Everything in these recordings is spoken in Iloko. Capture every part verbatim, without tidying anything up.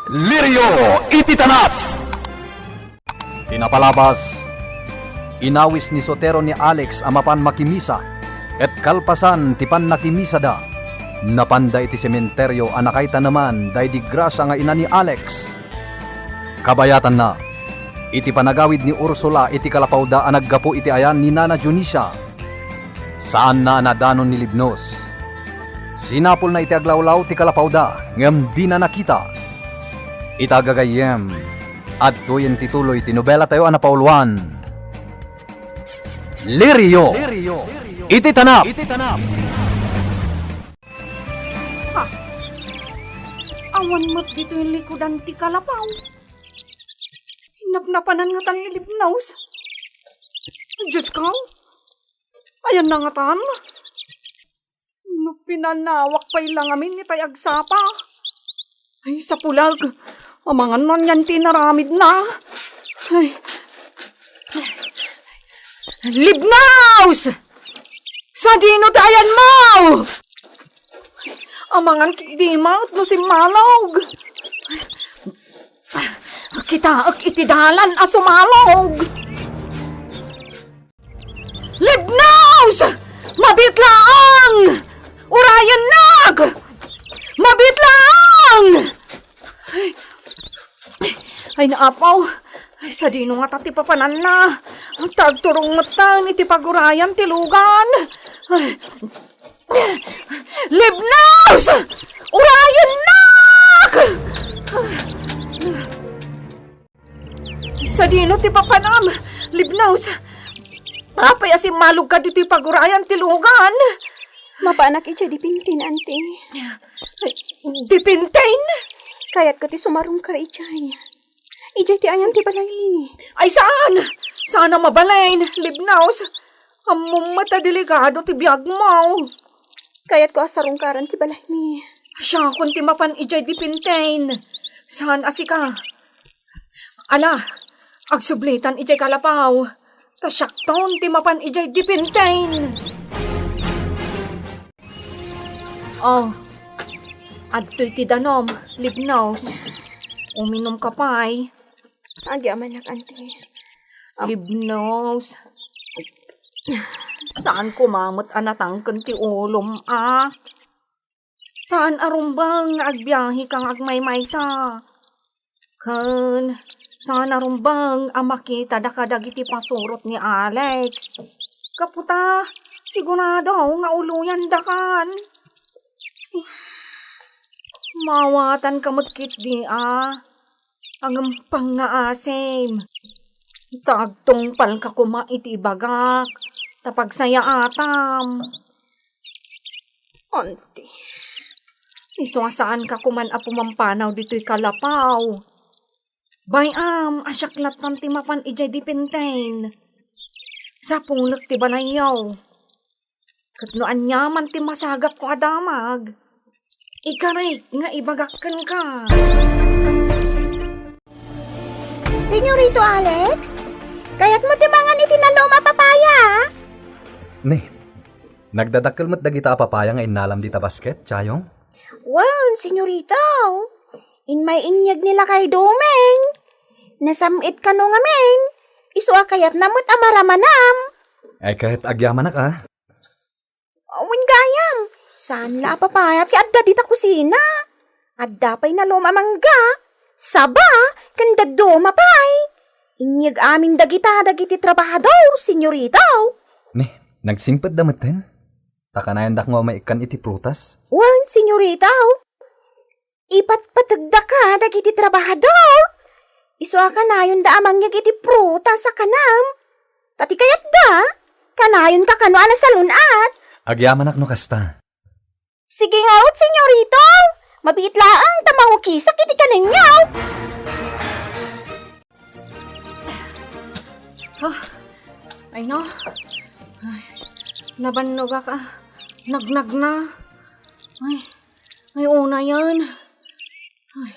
Lirio iti tanap! Ti napalabas, inawis ni Sotero ni Alex a mapan makimisa, ket kalpasan ti pannakimisada, napanda iti sementerio a nakaitaneman daydi grasa nga ina ni Alex. Kabayatanna, iti panagawid ni Ursula iti kalapawda a naggapu iti ayan ni Nana Dionisia, saanna a nadanon ni Libnos. Sinapulna iti aglawlaw ti kalapawda, ngem dina nakita. Ita gagayyem, adtoyen ti tuloy ti nobelatayo a napauluan, Lirio iti Tanap. Ha? Awan met ditoy likudan ti kalapaw. Napnapanan ngatan ni Libnos. Diosko, ayanna ngatan? No pinanawak pay la ngamin itay agsapa. Ay, sapulag. Amangan no anian ti inaramidna. Ay. Libnos! Sadino ti ayanmo? Amangan ketdi met no simmalog. Kitaek iti dalan a sumalog. Libnos! Mabiit laeng! Urayennak! Mabiit laeng! Ay, naapaw. Ay, sadino ngata ti papananna? Ta agturong metten iti pagurayan ti lugan. Ay. Libnos! Urayennak! Sadino ti papanam, Libnos? Apay a simmalogka ditoy pagurayan ti lugan? Mapanak idiay dipintin, anti. Dipintin? Kayatko ti sumarungkar idiay. Idiay ti ayan ti balaymi. Ay, saan! Saan a mabalin, Libnos. Ammom met a delikado ti biagmo. Kayatko a sarungkaran ti balaymi. Siakon ti mapan idiay dipintin. Saan a sika. Ala, agsublitan idiay kalapaw. Ta siakton ti mapan idiay dipintin. Oh, adtoy ti danom, Libnos. Uminumka pay. Agyamanak, anti. Libnos. Saan koma met a natangken ti ulom, a? Saan a rumbeng nga agbiaheka nga agmaymaysa? Ken saan a rumbeng a makitadaka dagiti pasurot ni Alex? Gapu ta, sigurado nga uloyandakan. Maawatanka met ketdi, a. Ngem pangngaasim. Ta agtungpalka koma iti ibagak, ta pagsayaatam. Auntie, isu a saanka koman a pumampanaw ditoy kalapaw. Bay-am a siak lattan ti mapan idiay dipintin. Sapulek ti balayyo. Ket no aniaman ti masagapko a damag, ikarik nga ibagak kenka. Senyorito Alex, kayatmo ti mangan iti nalom a papaya? Ne, nagdadakkel met dagita a papaya nga innalam dita basket, Chayong? Wen, senyorito. Immay inyeg ni Lakay Doming. Nasam-it kano ngamin. Isu a kayatna met a maramanam. Ay, ket agyamanak, a. Wen gayam, saan la a papaya ti adda dita kusina. Adda pay nalom a mangga, saba, ken dadduma pay. Inyeg amin dagita dagiti trabahador, senyorito. Ne, nagsingpetda metten. Ta kanayondak nga umaikkan iti prutas. Wen, senyorito. Ipatpategdaka dagiti trabahador. Isu a kanayonda a mangyeg iti prutas a kanam. Ta ti kayatda, kanayonka kano a nasalun-at. Agyamanak no kasta. Sige ngarud, senyorito. Mabiit laeng ta mangukisak iti kanenyo. Ah, ay no. Ay, nabannogak a nagnagna. Ay, ay, unayen. Ay,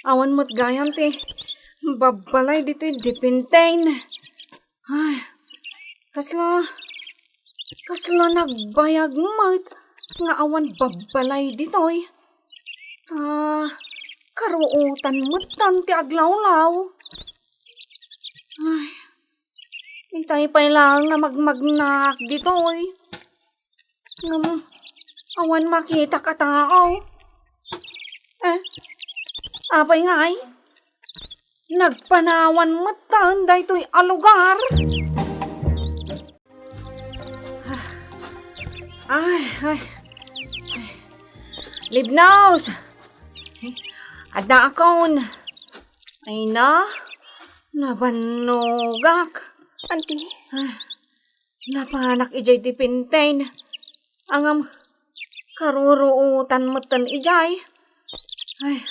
awan met gayam ti babbalay ditoy dipinten. Ay, kasla, kasla nagbayag met nga awan babbalay ditoy. Ah, Karuotan metten ti aglawlaw. Ay, itay pay laeng nga magmagnaak ditoy. Ngem, awan makitak a tao. Eh, apay ngay? Nagpanawan metten daytoy a lugar. Ay, ay. Libnos! Adda akon. Ay na, nabannogak. Auntie? Ah, napanak idiay dipinten. Ngem, karuruotan metten idiay. Ay,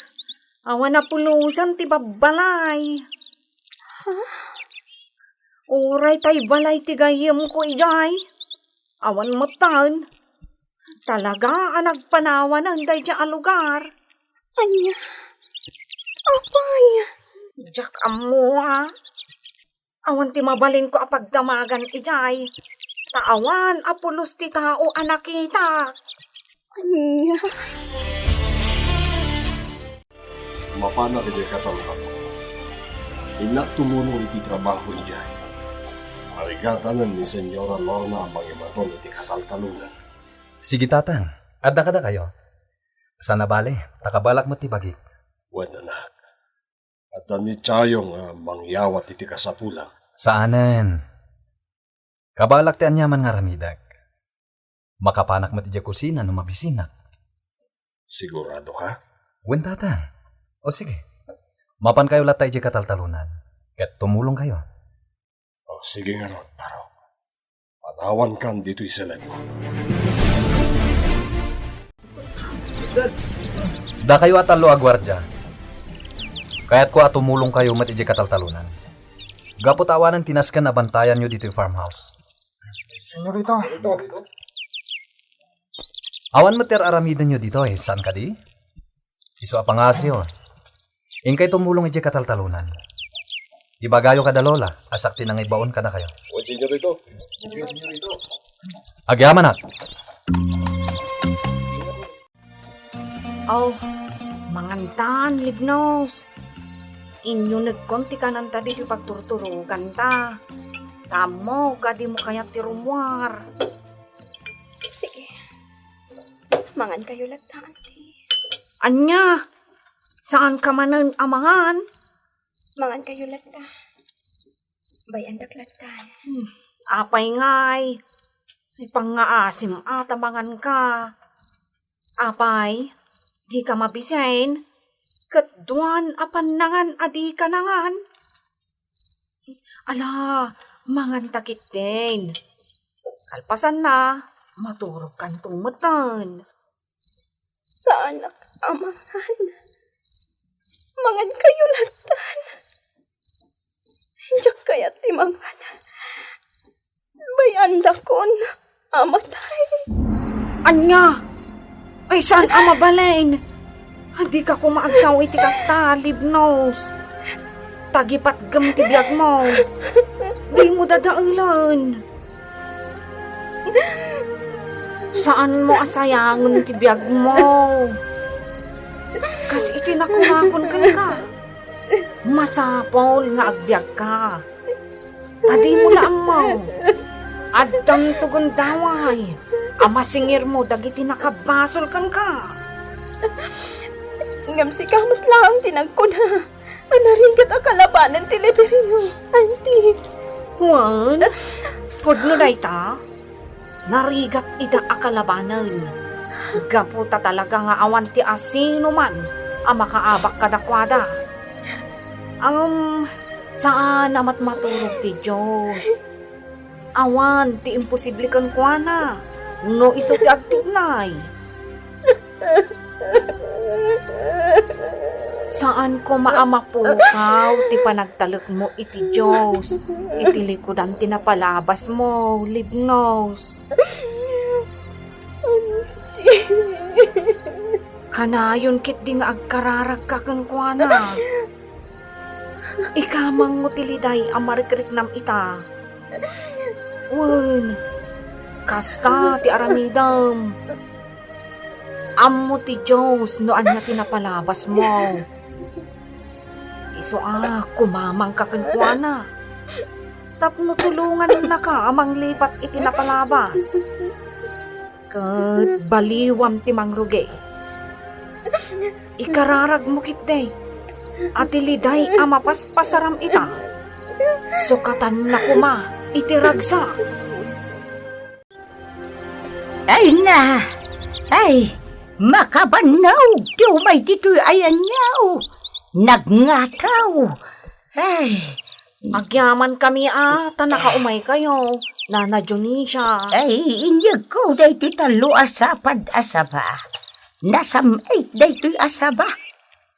awan a pulosan ti babbalay. Ha? Uray tay balay ti gayyemko idiay. Awan metten. Talaga a nagpanawanen daydiay a lugar. Ania? Apay? Diak ammo a. Awan ti mabalinko a pagdamagan idiay. Ta awan a pulos ti tao a nakitak. Ania? Mapanak idiay kataltalunan. Innak tumulong iti trabaho idiay. Arigatanen ni Señora Lorna a mangibaton iti kataltalunan. Sige, Tatang. Adda kadakayo. Saan a bale, ta kabalak met ti bagik. Wen, anak. Adda ni Chayo nga mangyawat iti kasapulan. Saanen. Kabalak ti aniaman nga aramidek. Makapanak met idiay kusina no mabisinak. Sigurado ka? Wen, Tatang. O sige. Mapankayo latta idiay kataltalunan. Ket tumulongkayo. O, sige ngarud, Barok. Panawankan ditoy seled mo. Sir. Dakayo a tallo a guardia. Kayatko a tumulongkayo met idiay kataltalunan. Gapu ta awanen ti nasken a bantayanyo ditoy farmhouse. Senyorita. Awan met ti ar-aramidenyo ditoy, saan kadi? Isu a pangasyo. Inkay tumulong idiay kataltalunan. Ibagayo kada Lola, a siak ti nangibaon kadakayo. Wen, senyorito. Agyamanak. Aw, mangantan, Libnos. Inyunekkon ti kananta ditoy pagturturoganta. Ta ammok a dimo kayat ti rummuar. Sige. Mangankayo latta, Auntie. Ania? Saanka manen a mangan? Mangankayo latta. Bay-andak latta. Hmm, apay ngay? Ipangngaasim a ta manganka. Apay, dika mabisen? Ket duan a pannangan a dika nangan? Ala, manganta ketdin. Kalpasanna, maturogkanto metten. Saanak a mangan. Mangankayo lattan. Diak kayat ti mangan. Bay-andakon a matay. Ania? Ay, saan a mabalin? Dika koma agsao iti kasta, Libnos. Tagipatgem ti biagmo. Dimo dadaelen. Saanmo a sayangen ti biagmo. Kas iti nakunakon kenka, masapul nga agbiagka. Ta dimo la ammo, addanto gundaway a masingirmo dagiti nakabasol kenka. Ngem sika met laeng ti nagkuna a narigat a kalabanen ti liberyo, Auntie. Wen, pudno dayta? Narigat ida a kalabanen. Gapu ta talaga nga awan ti asinoman a makaabak kadakuada. Ngem, saan a met maturog ti Dios. Awan ti imposible kenkuana no isu ti agtignay. Saan koma a mapukaw ti panagtalekmo iti Dios iti likudan ti napalabasmo, Libnos. Kanayon ketdi nga agkararagka kenkuana. Ikamangmo ti liday a marikriknam ita. Wen, kasta ti aramidem. Ammo ti Dios no ania ti napalabasmo. Sua, kumamangka kenkuana tapno tulongannaka a manglipat iti napalabas. Ket baliwam ti mangrugi. Ikararagmo ketdi a ti liday a mapaspasaram ita, sukatanna koma iti ragsak. Ay na! Ay, makabannog ti umay ditoy a yaniaw. Nagngataw. Ay. Agyamankami a ta nakaumaykayo, Nana Dionisia. Ay, inyegko daytoy tallo a sapad a saba. Nasam-it daytoy a saba.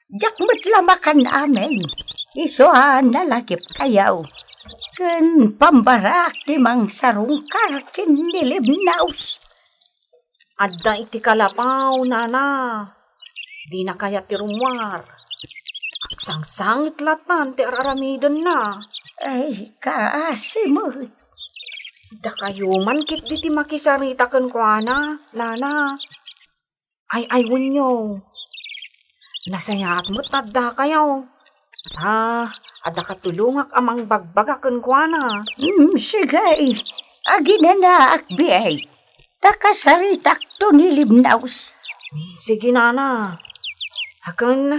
Diak met la makan amin. Isu a nalagipkayo. Ken pambarak ti mangsarungkar ken ni Limnaus. Adda iti kalapaw, nana. Dina kayat ti rummuar. Agsangsangit lattan ti ar-aramidenna. Ay, kaasi met. Dakayo man ketdi ti makisarita kenkuana, nana. Ay-aywenyo. Nasayaat met ta addakayo. Ah, adda katulongak a mangbagbaga kenkuana. Mm, sige. Aginanaak, biay. Ta kasaritakto ni Limnaus. Sige, nana. Akin,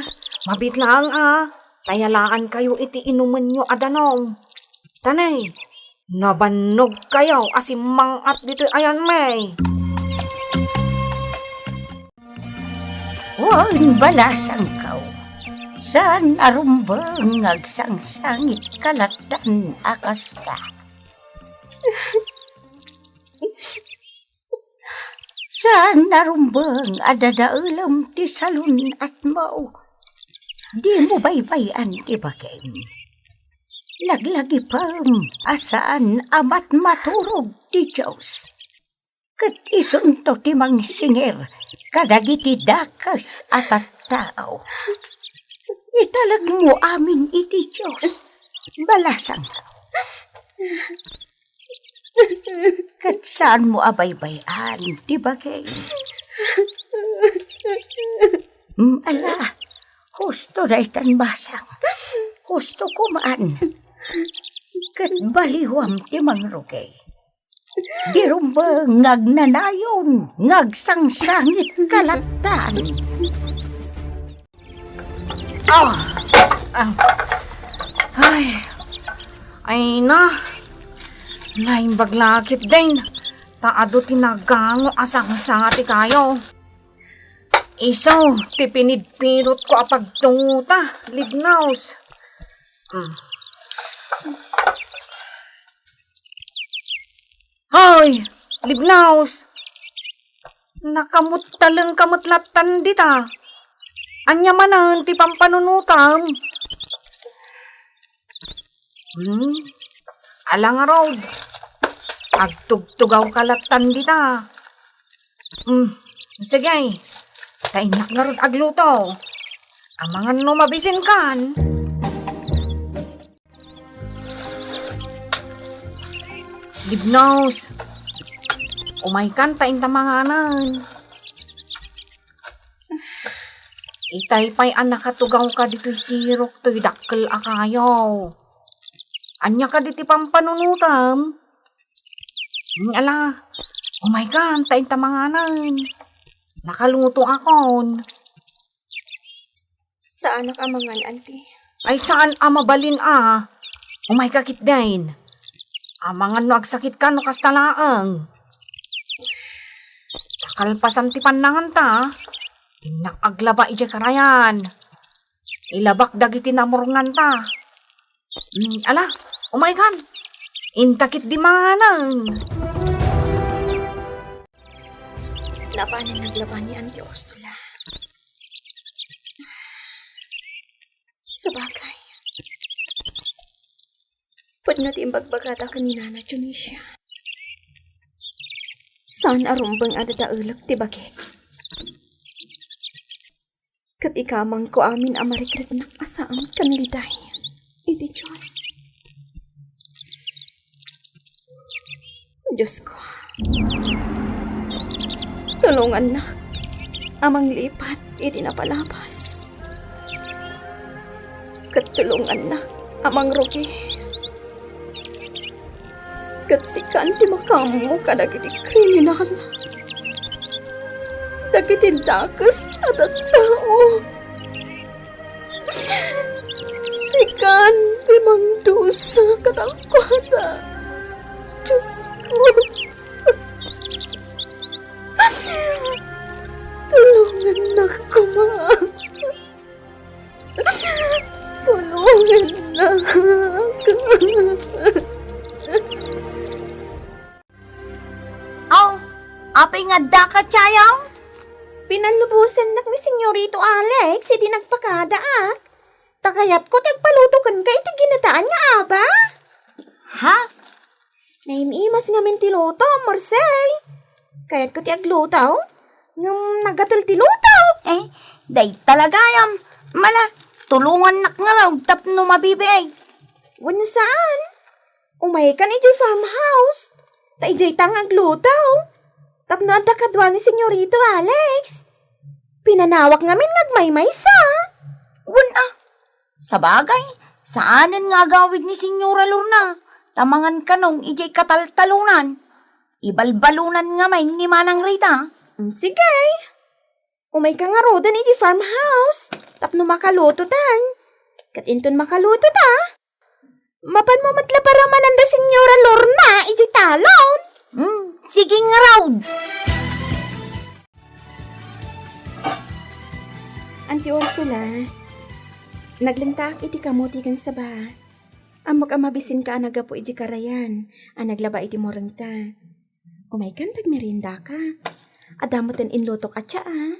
mabiit laeng a, ta yalaankayo iti inumenyo a danum. Tanay, nabannogkayo a simmang-at ditoy ayanmi. Wen, balasangko, saan a rumbeng nga agsangsangit ka lattan a kasta. Saan a rumbeng a dadaelem ti salun-atmo. Dimo baybay-an ti bagim. Laglagipem a saan a matmaturog ti Dios. Ket isunto ti mangsingir kadagiti dakes a tattao. Italekmo amin iti Dios, balasangko. Ket saanmo a baybay-an ti bagim. Mm, ala, husto daytan, basang. Husto koman. Ket baliwam ti mangrugi. Di rumbeng nga agnanayon nga agsangsangit ka lattan. Ah! Ah! Ay! Ay na! Naimbag la ketdin, ta adu ti nagango a sangsanga ti kayo. Isu ti pinidpidotko a pagtungota, Limnaus. Mm. Hoy, Limnaus! Nakamuttalengka met lattan dita. Ania manen ti pampanunotam? Hmm? Ala ngarud. Agtugtugawka lattan dita. Hmm, sige. Ta innak ngarud agluto. Amangan no mabisinkan. Libnos, umaykan ta inta manganen. Itay pay a nakatugawka ditoy sirok toy dakkel a kayo. Ania kadi ti pampanunotem? Hmm, ala, umaykan ta inta manganen. Nakalutoakon. Saanak a mangan, Auntie. Ay, saan a mabalin a. Umayka ketdin. Amangan no agsakitka no kasta laeng. Kalpasan ti pannanganta, innak aglaba idiay karayan. Ilabak dagiti namurnganta. Hmm, ala, umaykan. Inta ketdi manganen. Napanen naglaba ni Auntie Ursula. Sabagay, pudno ti imbagbagada ken ni Nana Dionisia. Saan a rumbeng a dadaelek ti bagik. Ket ikamangko amin a marikriknak a saan ken liday iti Dios. Diosko, tulongannak a manglipat iti napalabas. ket tulongannak a mangrugi. Ket sikan ti makaammo kadagiti kriminal, dagiti dakes a tattao. Sikan ti mangdusa kadakuada. Diosko, tulongannak koma. Tulongannak. Oh, apay nga addaka, Chayaw? Pinanlubosannak ni Senyorito Alex idi nagpakadaak. Ta kayatko ti agpaluto kenka iti ginataan nga aba. Ha? Naim-imas ngamin ti luto, Marcel. Kayatko ti agluto, ngem nagatel ti luto. Eh, dayta la gayam. Mala, tulongannak ngarud tapno mabibiag. Wenno saan? Umaykan idiay farmhouse. Ta idiay ta nga agluto. Tapno adda kadua ni Senyorito Alex. Pinanawak ngamin nga agmaymaysa. Wen a. Sabagay, saanen nga agawid ni Senyora Lorna. Ta mangan kanon idiay kataltalonan. Ibalbalonan ngamin ni Manang Rita. Mm, sige. Umayka ngaruden iti farmhouse tapno makalutotan. Ket inton makaluto ta, mapanmo met la paramanan da Senyora Lorna iti talon. Hmm, sige ngarud. Anti Ursula, naglentaak iti kamote ken saba. Ammok a mabisinka a naggapu iti karayan a naglaba iti murengta. Umaykan ta agmeriendaka. Adda metten inlutok a tsaa.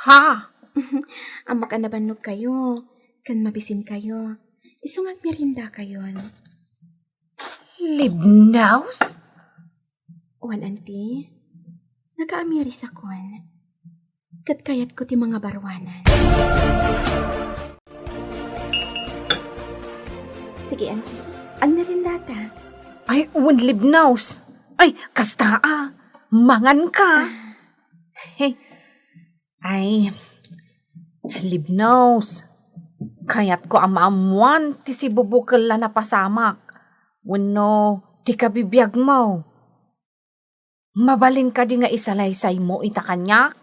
Ha? Ammok a nabannogkayo, ken mabisinkayo. Isu nga agmeriendakayon. Libnos? Wen, anti, nagaamirisakon. Ket kayatko ti mangabaruanan. Sige, anti, agmeriendata. Ay, wen, Libnos. Ay, kasta a. Manganka. Ah. Hey. Ay, Libnos. Kayatko a maammoan ti sibubukel a napasamak wenno ti kabibiagmo. Mabalin kadi nga isalaysaymo ita kaniak?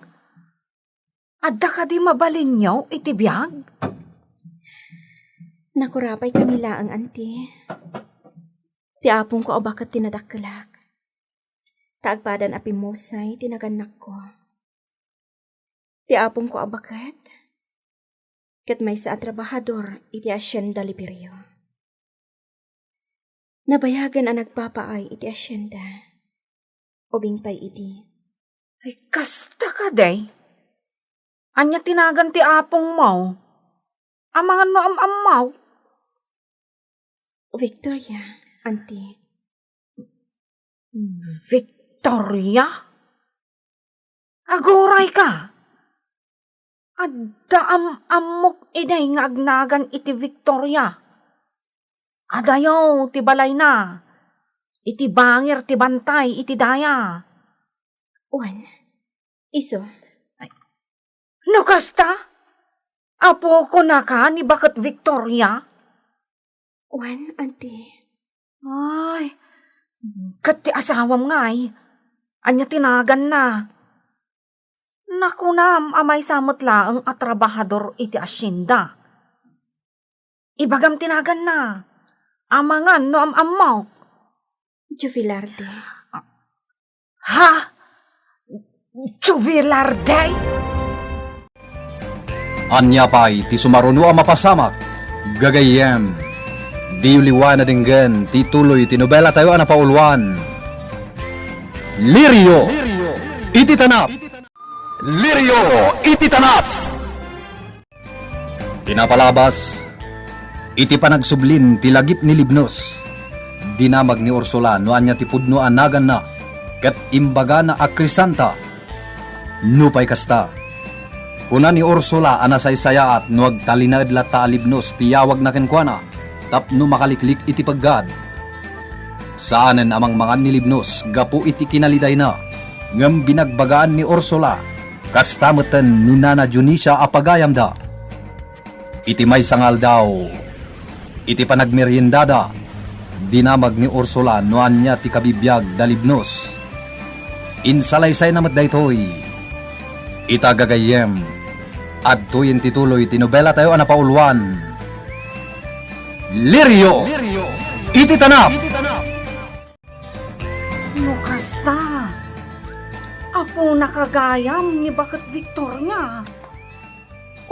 Adda kadi mabalinyo iti biag? Nakurapay kami laeng, anti. Ti apongko a baket ti nadakkelak. Ta agpadan a pimmusay ti nagannakko. Ti apongko a baket ket maysa a trabahador iti Hacienda Liberio. Nabayagen a nagpapaay iti hacienda. Ubing pay idi. Ay, kasta kadi? Ania ti nagan ti apongmo? Amangan no am-ammo? Victoria, anti. Victoria? Agurayka! Adda am-ammok idi nga agnagan iti Victoria. Adayo ti balayna. Iti bangir ti bantay iti daya. Wen, isu. Ay, no kasta, apoko naka ni baket Victoria? Wen, anti. Ay, ket ti asawam ngay, ania ti naganna? Nakunam a maysa met laeng a trabahador iti hacienda. Ibagam ti naganna. Amangan no am-ammok. Juvelarde. Ha? Juvelarde? Ania pay ti sumaruno a mapasamak? Gagayyem, diyo liwan a denggen ti tuloy ti nobelatayo a napauluan, Lirio iti Tanap. Lirio iti Tanap. Pinapalabas, iti panagsublin ti lagip ni Libnos, dinamag ni Ursula no ania ti pudno a naganna, ket imbagana a Crisanta. Nupay kasta, kuna ni Ursula a nasaysayaat no agtalinaed latta a Libnos ti yawagna kenkuana tapno makaliklik iti peggad. Saanen a mangmangan ni Libnos gapu iti kinalidayna, ngem binagbagaan ni Ursula, kasta metten ni Nana Dionisia a pagayamda. Iti maysa nga aldaw, iti panagmeriendada, dinamag ni Ursula no ania ti kabibiag da Libnos. Insalaysayna met daytoy. Ita gagayyem, adtoyen ti tuloy ti nobela tayo a napauluan, Lirio iti Tanap. No kasta, apona gayam ni baket Victoria.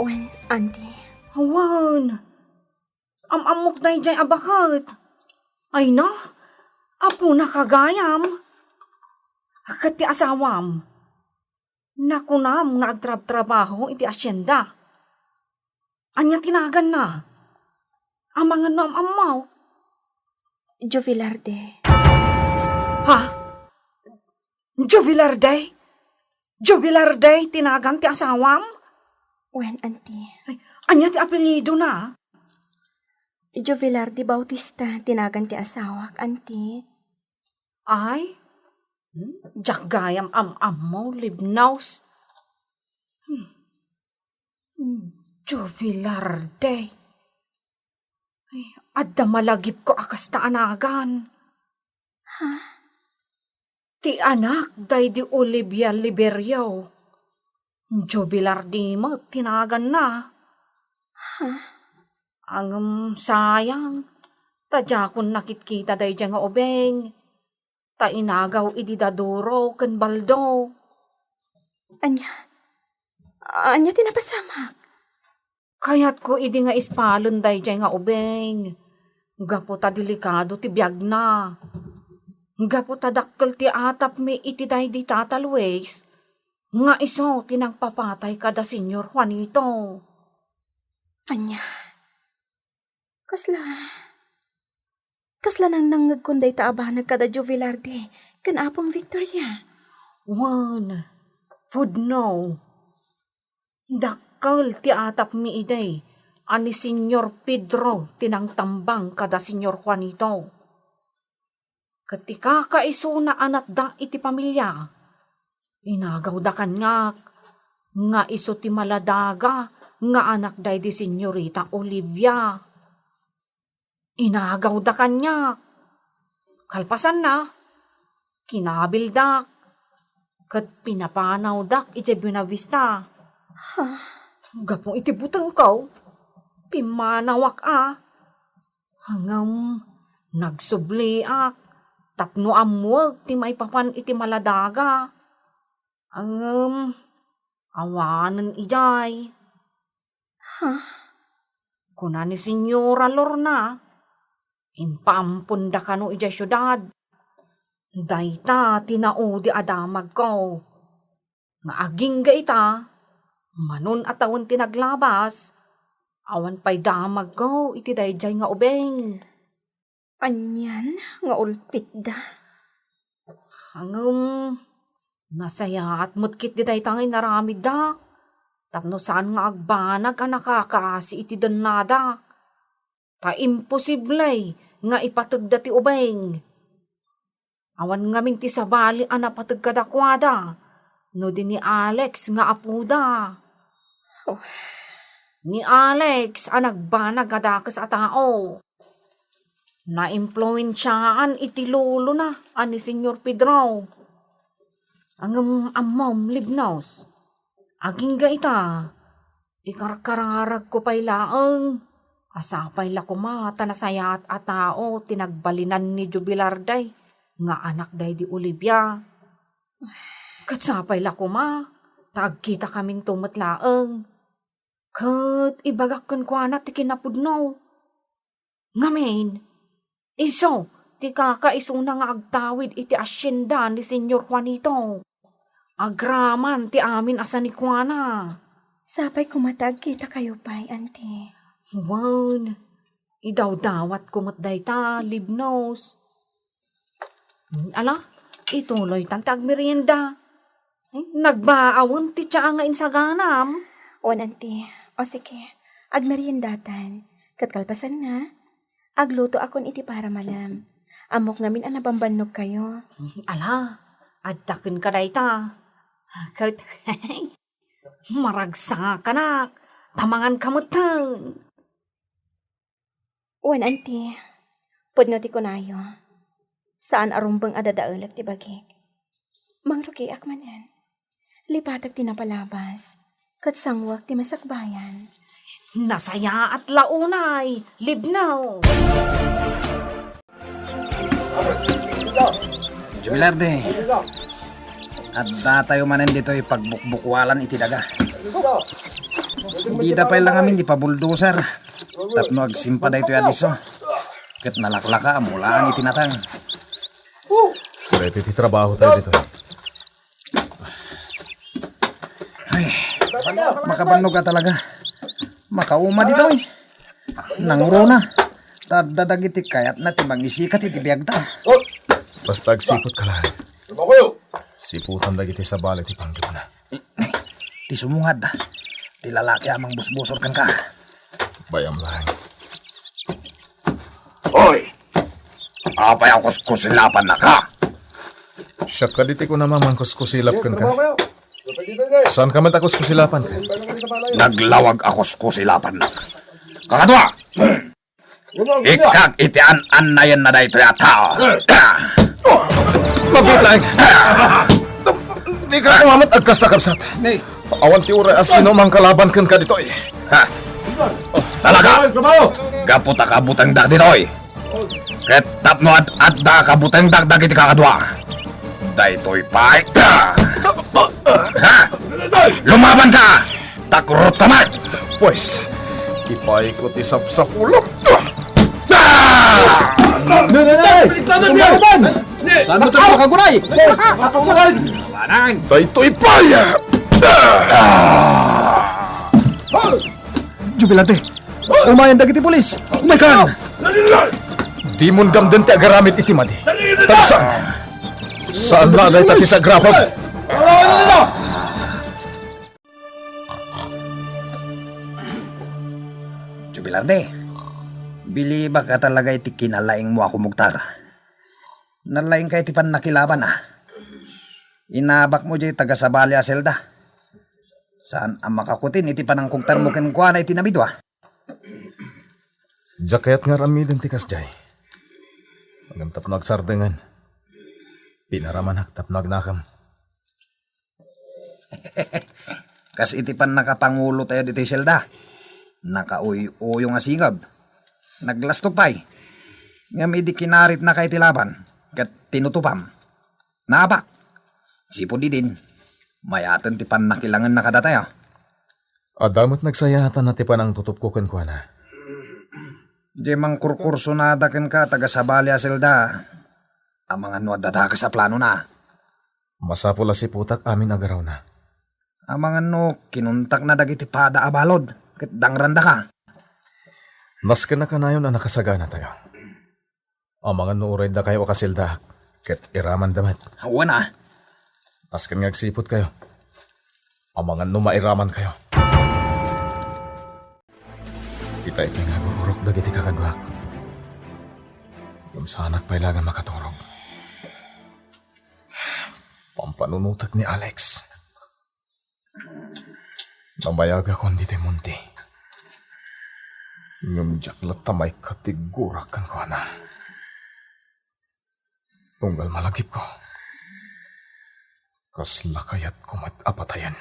Wen, Auntie. Wen, am-ammok daydiay a baket. Ay na, apona gayam. Ket ti asawam, nakunam nga agtrabtrabaho iti asienda. Ania ti naganna? Amangan no am-ammo? Jubilarde. Ha? Jubilarde? Jubilarde ti nagan ti asawam? Wen, Auntie. Ay, ania ti apelyidona? Jubilarde Bautista ti nagan ti asawak, Auntie. Ay? Hmm? Diak gayam am-ammo, Libnos. Hmm. Hmm. Jubilarde. Ay, adda malagipko a kasta a nagan. Ha? Ti anak daydi Olivia Liberio. Jubilarde met ti naganna. Ha? Ngem sayang, ta diakon nakitkita daydiay nga ubing, ta inagaw idi da Duro ken Baldo. Ania? Ania ti napasamak? Kayatko idi nga ispalen daydiay nga ubing, gapu ta delikado ti biagna. Gapu ta dakkel ti atapmi iti daydi Tata Luis, nga isu ti nangpapatay kada Señor Juanito. Ania? Kasla, kasla nangnangngegkon dayta a banag kada Jovelarde ken Apong Victoria. Wen, pudno. Dakkel ti atapmi idi a ni Señor Pedro ti nangtambang kada Señor Juanito. Ket ti kakaisuna a natda iti pamilia, inagawda kaniak nga isu ti maladaga nga anak daydi Señorita Olivia. Inagawda kaniak. Kalpasanna, kinabildak ket pinapanawdak idiay Buenavista. Ha? Gapu iti butengko, pimmanawak a. Ngem nagsubliak tapno ammuek ti maipapan iti maladaga. Ngem awanen idiay. Ha? Kuna ni Señora Lorna, impaamponda kano idiay siudad. Dayta ti naudi a damagko. Nga agingga ita, manon a tawen ti naglabas, awan pay damagko iti daydiay nga ubing. Anian nga ulpitda? Ngem, nasayaat met ketdi dayta nga inaramidda, tapno saan nga agbanag a nakakaasi iti dennada. Ta imposible nga ipategda ti ubing. Awan ngamin ti sabali a napateg kadakuada, no di ni Alex nga apoda. Oh. Ni Alex a nagbanag a dakes a tao. Naimpluensiaan iti lolona a ni Señor Pedro. Ngem ammom, Libnos, agingga ita, ikarkararagko pay laeng a sapay la koma ta nasayaat a tao ti nagbalinan ni Jubilarde nga anak daydi Olivia. Ket sapay la koma ta agkitakaminto met laeng. Ket ibagak kenkuana ti kinapudno. Ngamin, isu ti kakaisuna nga agtawid iti asienda ni Señor Juanito. Agraman ti amin a sanikuana. Sapay koma ta agkitakayo pay, Auntie. Wen, idawdawatko met dayta, Libnos. Ala, ituloytan ti agmerienda. Ay, nagbaawen ti tsaa nga insaganam. Wen, Auntie. O sige, agmeriendatan. Ket kalpasanna, aglutoakon iti paramalam. Ammok ngamin a nabambannogkayo. Ala, adda kenka dayta. Ket, maragsakanak. Ta manganka metten. Wen, anti, pudno ti kunayo. Saan a rumbeng a dadaelek ti bagik. Mangrugiak manen. Lipatek ti napalabas, ket sanguek ti masakbayan. Nasayaat la unay, Libno. Jubilarte, addatayo manen ditoy pagbukbukwalan iti daga. Dida pay la ngamin ipabuldoser tapno agsimpa daytoy a disso. Ket nalaklaka a mulaan iti nateng. Purete ti trabaho tayo ditoy. Ay, makabannog a talaga. Makauma ditoy. Nangruna. Ta adda dagiti kayatna ti mangisikat iti biagta. Basta agsiputka laeng. Siputam dagiti sabali ti panggepna. Ti sumungad, ti lalaki a mangbusbusor kenka. Bayam laeng. Oy! Apay a kuskusilapannaka? Siak kadi ti kunam a mangkuskusilap kenka. Saanka met a kuskusilapanka? Naglawag a kuskusilapannak. Kakadua! Ikkak iti an-annayenna daytoy a tao. Mabiit laeng. Dika kumamet agkasta, kabsat. Awan ti uray a sino mangkalaban kenka ditoy. Ha? Talaga? Gapu ta kabutengdak ditoy. Ket tapno ad-adda a kabutengdak dagiti kakadua. Daytoy pay. Ha? Lumabanka! Takrot ka man! Pues, ipayko ti sapsapulam. Saan mo ito makagunay? Daytoy pay! Jubilante, umayan dagiti pulis. Umay kan! Dimon gamden ti agaramid iti madi. Talusan! Saan la dayta ti sagrapam? Jubilarte, bilibak a talaga iti kinalaingmo a kumugtar. Nalaingka iti pannakilaban a. Inabakmo diay tagasabali a selda. Saan a makakutin iti panangkugtarmo kenkuana iti nabidua. Diak kayat nga aramiden ti kasdiay. Ngem tapno agsardengen, pinaramanak tapno agnakem. Kas iti pannakapangulo tayo ditoy selda, nakauy-uyo nga singeb. Naglastog pay. Ngem idi kinaritnaka iti laban, ket tinutupam, naabak. Sipud idin, mayaten ti pannakilangennaka kadatayo. Adda met nagsayaatan ti panangtutupko kenkuana. Diay mangkurkursonada kenka tagasabali a selda, amangan no adda dakes a planona. Masapul a siputak amin a garawna. Amangan no kinuntakna dagiti pada a balud, ket dangrandaka. Nasken a kanayon a nakasaganatayo. Amangan no uray dakayo a kaseldaak, ket iramanda met. Wen a. Nasken nga agsiputkayo. Amangan no mairamankayo. Ita iti nga agururok dagiti kakaduak. Ngem saanak pay la nga makaturog. Pampanunotek ni Alex. Nabayagakon ditoy monte. Ngem diak latta maikkat ti gurak kenkuana. Unggal malagipko, kasla kayatko met a patayen.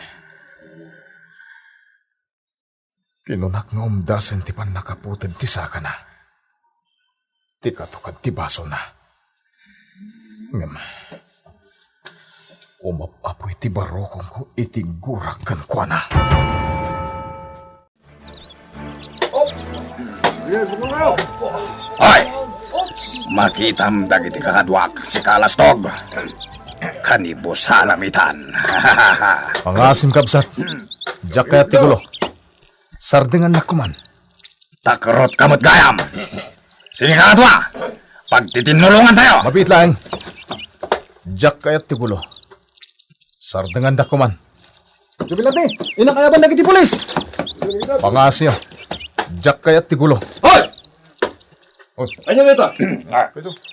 Kinunak nga umdasen ti pannakaputed ti sakana. Ti katukad ti basona. Ngem, umap-apoy ti barukongko iti gurak kenkuana. Ay! Makitam dagiti kakaduak, sika Lastog. Kanibusanam itan. Pangasim, kabsat. Diak kayat ti gulo. Sardengannak koman. Takrot ka met gayam. Sika kadua, pagtitinnulongan tayo. Mabiit laeng. Diak kayat ti gulo. Sardengandak koman. Jubilante, inakayaban dagiti pulis. Pangasio. Diak kayat ti gulo. Hoy! Oy. Ania dita?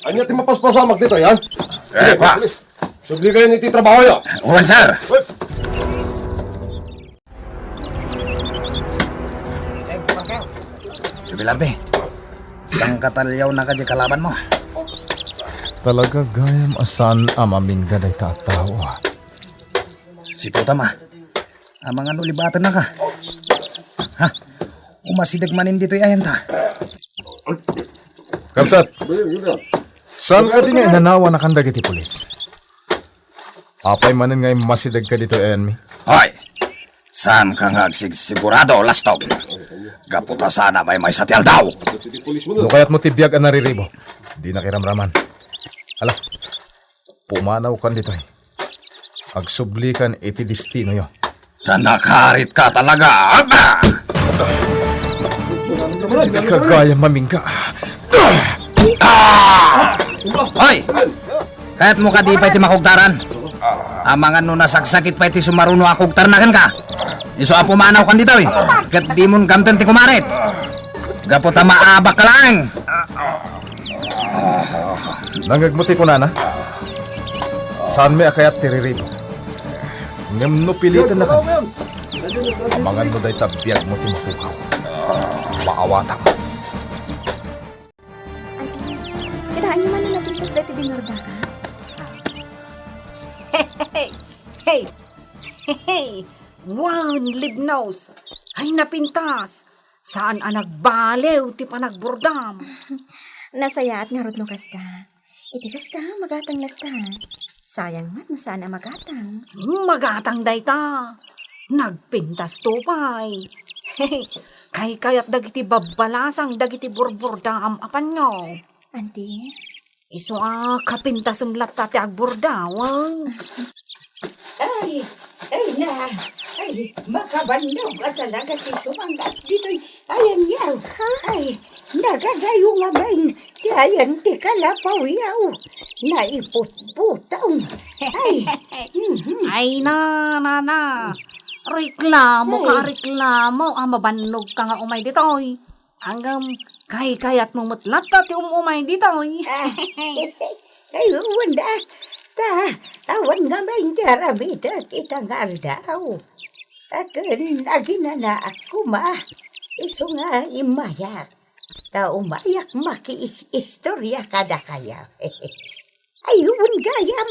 Ania ti mapaspasamak ditoy, ha? Eh, pa. Subli kayo iti trabaho yo. Wen, sir. Hoy. Pilarde, saan ka taliaw na kadi kalaban mo? Talaga gayam a saan a mamingga dayta a tao, ah. Siputam, ah. Amangan no libaten na ka. Ha? Umasideg manen ditoy ayanta. Kabsat, saan kadi nga inanawa na kan dagiti pulis? Apay manen nga immasideg ka ditoy ayanmi? Hoy! Saan ka nga agsigsigurado, lastog? Gapu ta saan a maymaysa ti aldaw. No kayatmo ti biag a nariribuk, di nakiramraman. Ala, pumanaw kan ditoy. Agsublikan iti destinoyo. Ta nakarit ka talaga, Abba! Di ka gayam mamingga. Ah! Hoy! Kayatmo kadi pay ti makugtaran? Amangan no nasaksakit pay ti sumaruno a kugtarna kenka. Isu a pumanaw kan ditoy, ket dimon gamten ti kumarit. Gapu ta maabak ka laeng. Nangngegmo ti kunana? Saanmi a kayat ti riribuk. Ngem no piliten na kami, amangan no dayta biagmo ti mapukaw. Maawatak. Auntie, kitaenyo man no napintas daytoy binurdaan? Hey! Hey! Hey! Wen, Libnos! Ay, napintas! Saan a nagbaliw ti panagburdam. Nasayaat ngarud no kasta. Iti kasta, magatang latta. Sayang met no saan a magatang. Hmm, magatang dayta. Nagpintasto pay. Kaykayat dagiti babbalasang dagiti burburdaam a panyo. Auntie? Isu a kapintasem latta ti agburdawang. Ay, ay na, ay, makabannog a talaga ti sumanggaat ditoy ayanyo. Ha? Ay, nagadayo ngamin ti ayan ti kalapawiaw. Naiputputong. Ay, mhm. Ay na, nana. Reklamo ka, Ay. reklamo. Ah, mabannog ka nga umay ditoy. Ngem, kaykayatmo met latta ti um-umay ditoy. Ay, wen da. Ta, awan ngamin ti aramidek ita nga aldaw. Ken aginanaak koma, isu nga immayak. Ta umayak makiis-istoria kadakayo. Ay, wen gayam,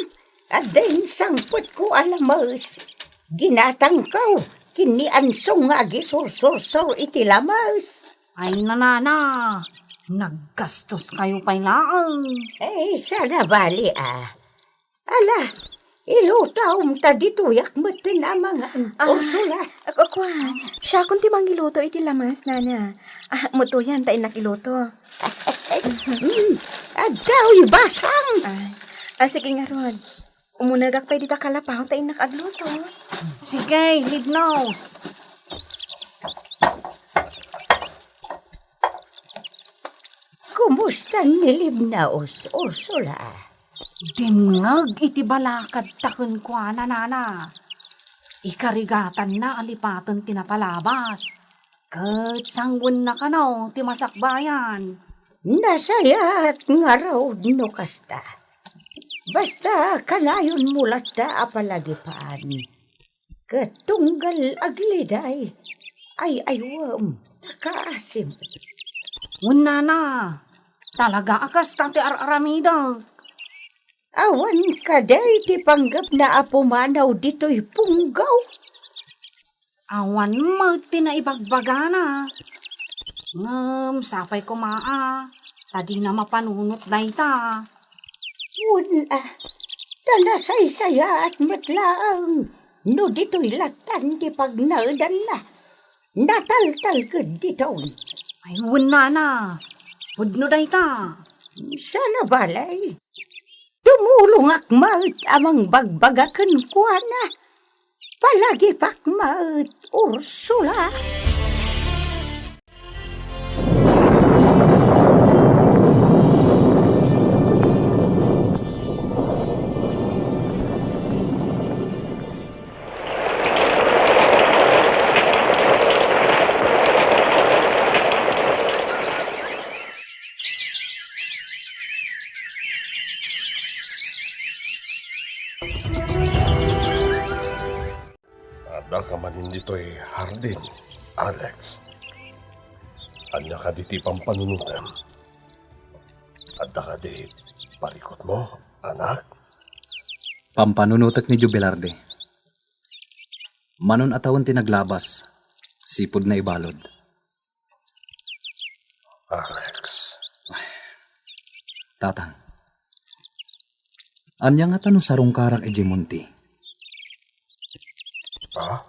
adda insangpetko a lames. Ginatangko ken ni Ansong nga agisursursor iti lames. Ay, nanana, naggastoskayo pay laeng. Ay, saan a bali, a. Ala, ilutom ta ditoyak metten a mangan, Ah, Ursula. Ak-, kuan, siakon ti mangiluto iti lames, nana. Ah, mutuyan ta innak iluto. Hmm, addaw, ibasang. Ah, ah, sige ngarud. Umunegak pay dita kalapaw ta innak agluto. Sige, Libnos. Kumusta ni Libnos, Ursula? Dimngeg iti balakad ta kenkuana, nana. Ikarigatanna a lipaten ti napalabas. Ket sangwenna kano ti masakbayan. Nasayaat ngarud no kasta. Basta kanayonmo latta a palagipan. Ket tunggal agliday, ay-aywem ta kaasim. Wen, nana, talaga a kasta ti ar-aramidek. Awan kadi ti panggepna a pumanaw ditoy punggaw? Awan met ti naibagbagana. Ngem sapay koma a, ta dina mapanunot dayta. Wen a, ta nasaysayaat met laeng no ditoy lattan ti pagnaedanna. Nataltalged diton. Ay, wen, nana. Pudno dayta. Saan a bale. Tumulongak met a mangbagbaga kenkuana. Palagipak met, Ursula. Adda ka manen ditoy hardin, Alex? Ania kadi ti pampanunotem? Adda kadi parikutmo, anak? Pampanunotek ni Jubilarde. Manon a tawen ti naglabas, sipud naibalud. Alex. Tatang. Ania ngata no sarungkarak idiay monte? Ha?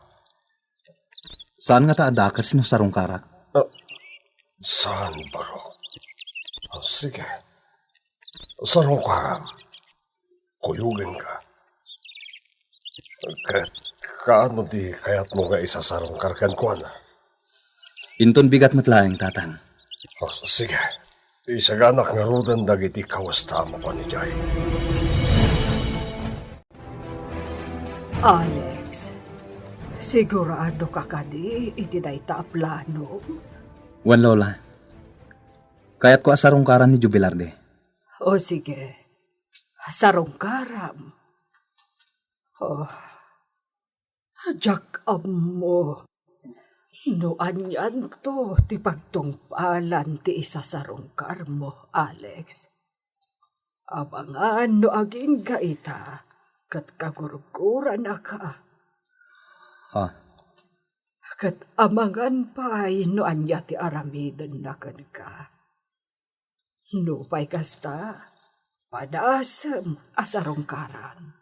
Saan ngata a dakes no sarungkarak? Ah, saan, barok? Ah, sige. Sarungkaram. Kuyogenka. Ket kaano ti kayatmo nga isasarungkar kenkuana? Inton bigat met laeng, Tatang. O, s-, sige. Isaganak ngaruden dagiti kawesta a mapan idiay. Alex, sigurado ka kadi iti dayta a plano? Wen, Lola. Kayatko a sarungkaran ni Jubilarde. O, sige. Sarungkaram. Oh, diak ammo no anianto ti pagtungpalan ti isasarungkarmo, Alex. Amangan no agingga ita ket kagurguranaka. Ha? Ket amangan pay no ania ti aramidenna kenka. Nupay kasta, padasem a sarungkaran.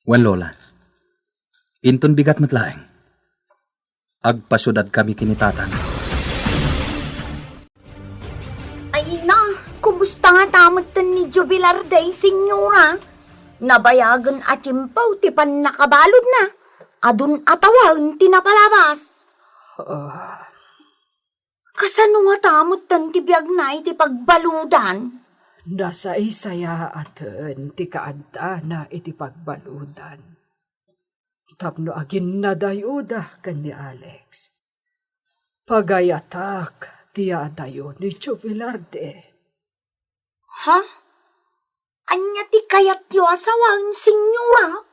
Wen, Lola. Inton bigat met laeng, agpasiudadkami ken ni Tatang. Ay na, kumusta ngata metten ni Jubilarde, Senyora? Nabayagen a tiempo ti pannakabaludna. Adun a tawen ti napalabas. Ah, Kasano ngata metten ti biagna iti pagbaludan? Nasaysayaaten ti kaaddana iti pagbaludan. Tapno aginnadayoda ken ni Alex. Pagayatak ti adayo ni Jovelarde. Ha? Ania ti kayatyo a sawen, Senyora?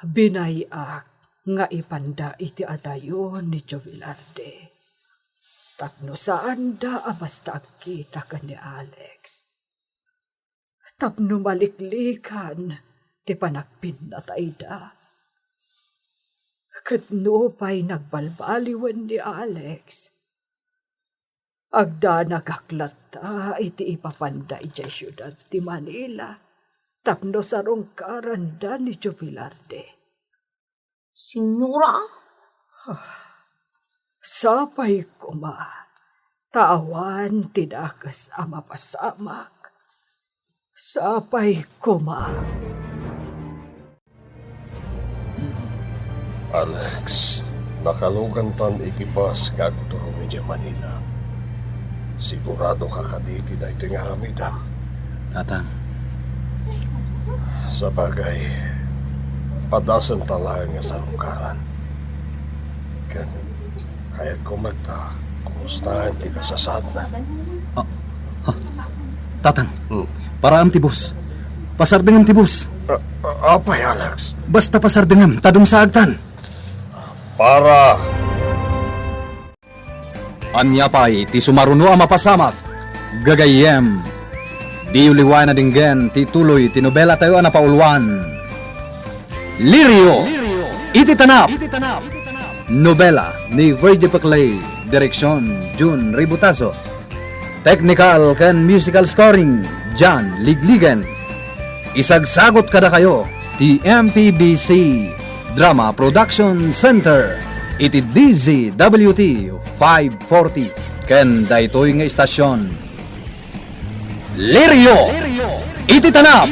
Binay-ak nga ipanda iti adayo ni Jovelarde tapno saanda a basta agkita ken ni Alex. Tapno maliklikan ti panagpinnatayda. Ket nupay nagbalbaliwen ni Alex, agdanagak latta iti ipapanda idiay siudad ti Manila tapno sarungkaranda ni Jovelarde. Senyora? Ah, sapay koma ta awan ti dakes a mapasamak. Sapay koma. Alex, nakalugantan iti bus nga agturong idiay Manila. Sigurado ka kadi iti daytoy nga aramidem? Tatang. Sabagay, padasem ta laeng nga sarungkaran. Ken kayatko met a kumustaen ti kasasaadna. Ah, ah, Tatang, hmm, paraam ti bus. Pasardengem ti bus. Ah, ah, apay, Alex? Basta pasardengem, ta dumsaagtan. Para. Ania pay ti sumaruno a mapasamak, gagayyem? Diyo liwayan a denggen ti tuloy ti nobelatayo a napauluan, Lirio iti Tanap. Nobela ni Virgie Peclay, direksion Jun Ributaso. Technical ken musical scoring, John Ligligen. Isagsagut kadakayo ti M P B C Drama Production Center iti D Z W T five forty ken daytoy nga istasion, Lirio iti Tanap.